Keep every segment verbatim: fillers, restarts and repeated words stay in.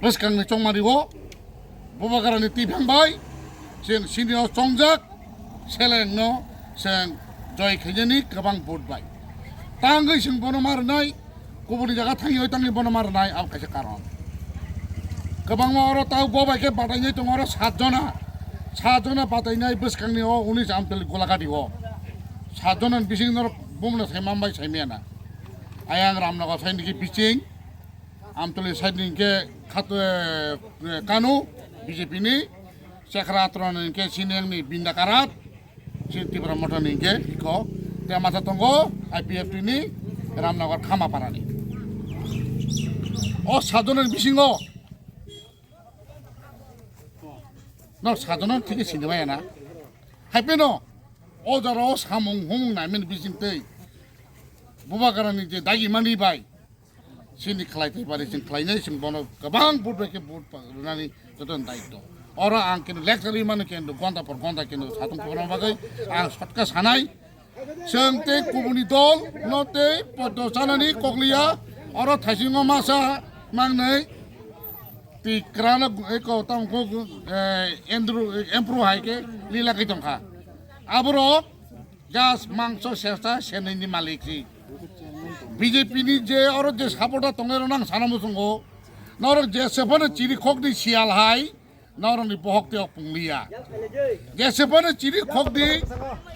Bwskangni chongmani o Bubagrani twiphang bai chwng sini o chongjak selengno chwng joi khainani kwbang vote bai. Tangwi chwng bono ma rwnai, kubuni jaga thangwi tangwi bono ma rwnai, abo kaisa karon. Kwbangma oro tau bo bai khe batainai tongo oro sat jona, sat jona batainai bwskangni o unis Amtwlwi Golagati o. Sat jona ni bising norok bumno sai manbai sai maya na. Ayang Ramnagar sai niki bising. Amtwlwi side ni hwnkhe Khat-, eh, eh, Kanu, B J P ni, Chekra Atrani hwnkhe Sineng ni Binda Karat, chini Tipra Motha ni hwnkhe Iko, tei masa tongo I P F T ni Ramnagar Khamapara ni. O sat jona ni bisingo, no sat jona thik khe sini maya na. Hai phano, o jora o samung humung naimani bising tei Bubagrani je dagi mani bai, chini khlai tei bari chwng khlainai, chwng bono kwbang vote bai khe vote pa-, rwnani joto ni daitw. Oro ang kenu lecture ri mano kenu gonta por gonta kenu satung kokrok bagwi ang sotka sanai. Chwng tei kubuni dol no tei poito chanani kokliya, oro thaisingo masa mangnai. Tikrano eko tamo kok, eh, Andrew, eh, Emperor hai khe lila khe tongkha. Aborok just mangso sesta senini malik si. B J P ni je oro je supporter tongnairok nang sana muchungo. Norok je sephano chiri khokni siyal hai, norokni bohok tei ok pungliya. Je sephano chiri khokni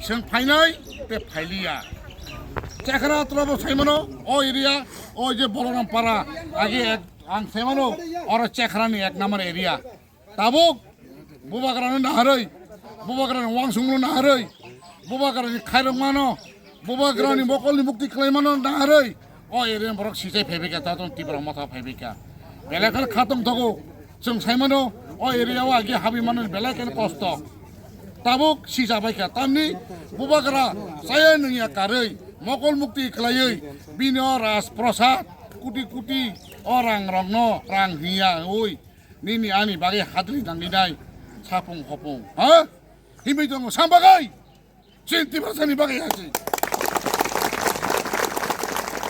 seng phainai te phailiya. Chekra Atrabo saimano, o area, o je Boloram Para, age ek, ang saimano, oro Chekrani ek number area. Tabuk Bubagrano naharwi, Bubagrani wangsungno naharwi, Bubagrani khairokmano, Bubagrani mokolni mukti khlaimano naharwi, o area borok sichai phaibaikha, tato Tipra Motha phaibaikha. Belai kheno khatong thogo, chwng saimano, o area o agi habwi mano belai kheno kosto. Tabuk sichabaikha, tamni Bubagra chaya nungya karwi, mokol mukti khlaiwi, bini o Raj Prasad, kuti kuti o rang rokno rang hiya oi. Nini ani bagwi hadri nanglinai sapung hopung, ha? Himwi tongo sam bagwi? Chini Tiprasani bagwi hai se.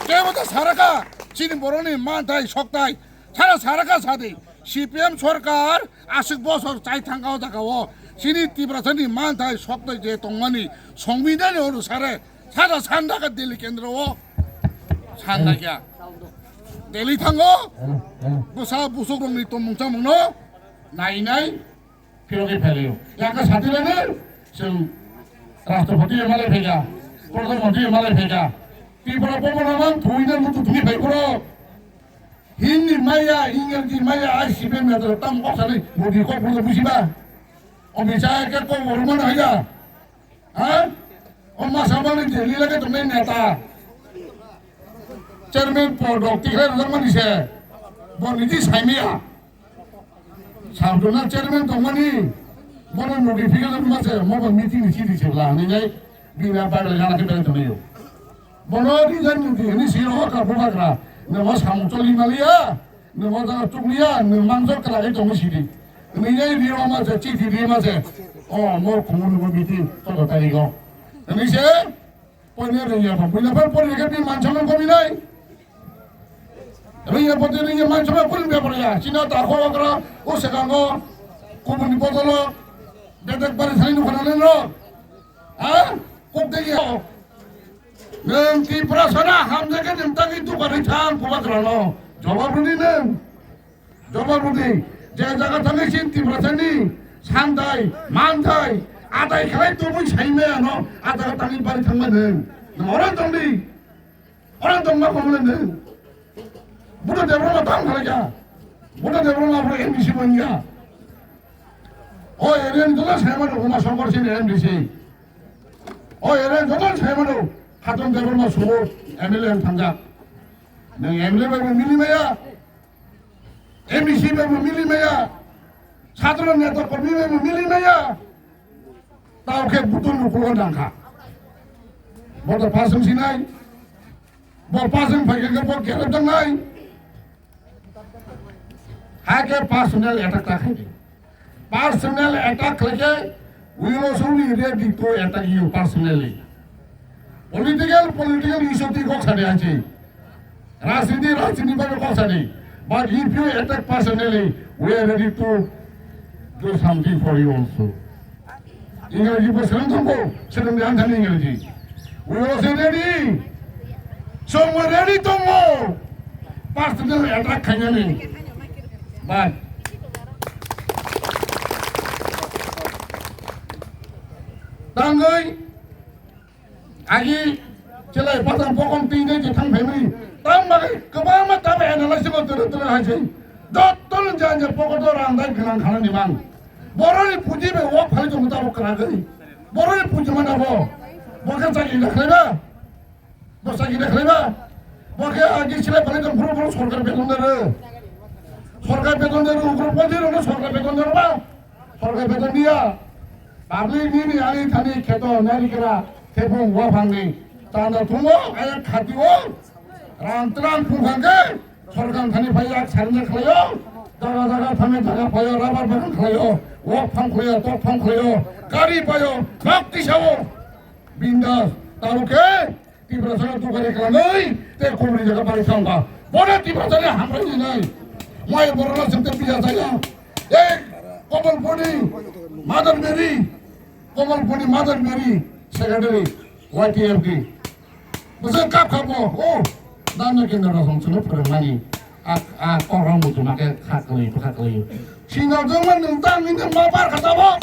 Kebo ta saraka, chini boroni manthai soktai, sara saraka sadi. C P M sorkar aswk bosor chai thangka o jaga o. Chini Tiprasani manthai soktai je tongmani, songwinani onusare, sara sandaka Delhi kendro o. Sandakya. Delhi thango, bwsa busukrokni tongmung chamungno nainai phirogwi phelaio. Yakha satirani chwng Rashtrapati M L A phaikha, Pradhan Mantri M L A phaikha. Tripura Bhavan amang thuina mutu thwi phai phuro. Hindi maya, English maya, ai siben na tam kok sani Modi kok bulo bujiba. Omisa ke kok borman haya. Ha? O masa mani Delhi lage tongnai neta. Chairman pod rok tikhlai rwjakmani se. Bo niji saimaya. Sabdona chairman tongmani. Bono notification ma se, mo bo meeting ni chini se bla hinwi jai. Bini a bagla jana khe belai tongnaio. Bono resign nidi hinwi siro ka Bubagra. Namo samung choli maliya. Nwng o jaga chukliya, nwng mangso kwlai tongo sidi. Nwng yai rio ma se, chithi rio ma se. O, mo khungo nwng meeting, chwda tarigo. Nwng se, poine rwngya pho, buina phan pori khe bini mansa man komi nai. Rwngya pho, rwngya mansa man kuni bepar ya. China ta kho okra, o sekango, kubuni botolo, bedek bari thani nukho na nang no. Ha? Kok de ya. Nwng Tiprasano hamjakhe nwng tangwi dukan ri thang Bubagrano. Jawab rwdi nwng. Jawab rwdi. Je jaga thangwi chini Tiprasani santai, mantai, atai khlai tubui saimaya no, a jaga tangwi bari thangma nwng. Nwng oro tongdi. Oro tongma khobole nwng. Buddha Debbarma tang khlaikha. Buddha Debbarma abo M D C bo wngya. O area ni joto saimano Uma Shankar Singh M D C. O area joto saimano Khatung Debbarma subo M L A wng thangjak. Nwng M L A bai bo mili maya, M D C bai bo mili maya, Sadharan Neta Kormi bai bo mili maya. Tao khe butul nukulo nangkha. Bo to pass wng sinai. Bo pass wng phaikhe bo gerep jangnai. Hakhe personal attack ta khaidi. Personal attack khlaikhe we also we ready to attack you personally. Political, political issue twi kok sadi achi. Rajniti, rajniti bai kok sadi. But if you attack personally, we are ready to do something for you also. Ingreji bo swrwng tongo, swrwng di anthani Ingreji. We also ready. So we ready tongo. Personal attack khainani. But tangwi agi chelai patang pokong twi dei je thang phaimani. Tam bagai kwbangma tam analysis bo turu turu hai se. Jotto no janja pokoto rang dai gwnang khanani mang. Boroni puji bai wak phai tong tabuk kwragwi. Boroni puji mana bo. Bo khe chakri da khlaiba. Bo chakri da khlaiba. Bo khe agi chilai phai tong phuru phuru sorkar beton daro. Sorkar beton daro, ugrupoti rokno sorkar beton daro ba. Sorkar beton dia. Public nini ani thani kheto narikra thepung waphangni. Tanda thungo, ayak khati o. Rang trang phung phang khe. Sorkar thani phaiya, surrender khlaio, jaga jaga thangwi jaga paio, rubber bagan khlaio, wak phang khlaio, tok phang khlaio, gari paio, nok tisao, bindas, tabukhe Tiprasano tukari khlangwi tei kubuni jaga bari thangkha. Bono Tiprasani hambai ninai. Mai borokno sengte pija jaya. Ei Komolpuni Mother Mary, Komolpuni Mother Mary, Secretary, Y T F D. Bwswk kap kap bo, o, nang no kendra rok song song phwrwngmani. A, a, kok rok muchung ma khe kha kwlwi, bwkha kwlwi. Sino jongma nwng tang nini ma bar kha tabo.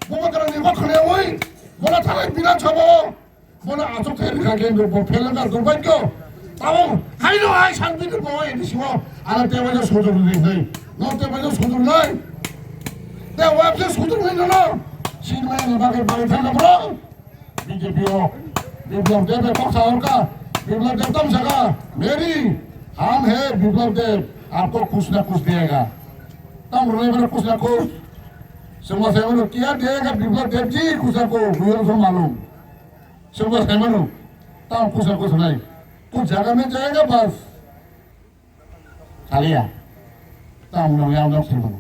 Bo ma kwrwng ni bo khwlaiwi. Bono thalai bina chabo. Bono aswk khe rikha khe bo phelengar ko bai ko. Tabo, hai no hai san bini bo A D C o. Ala te bai sojor ni nai. No te bai sojor nai. Te wa se sojor nai no. Sino ma ni ba ke ba thang ka bro. B J P o Biplab Deb kok sa orka, Biplab Deb tam saka, Mary, हम हैं बिप्लब देब, आपको कुछ ना कुछ देगा। Tam rwna mano कुछ ना कुछ, sengma sai mano, क्या देगा बिप्लब देब जी, कुछ ना कुछ, मुझे तो मालूम। Sengma sai mano, tam कुछ ना कुछ नहीं, कुछ जगह में जाएगा बस। Kaliya, tam rwna yang dok sengma.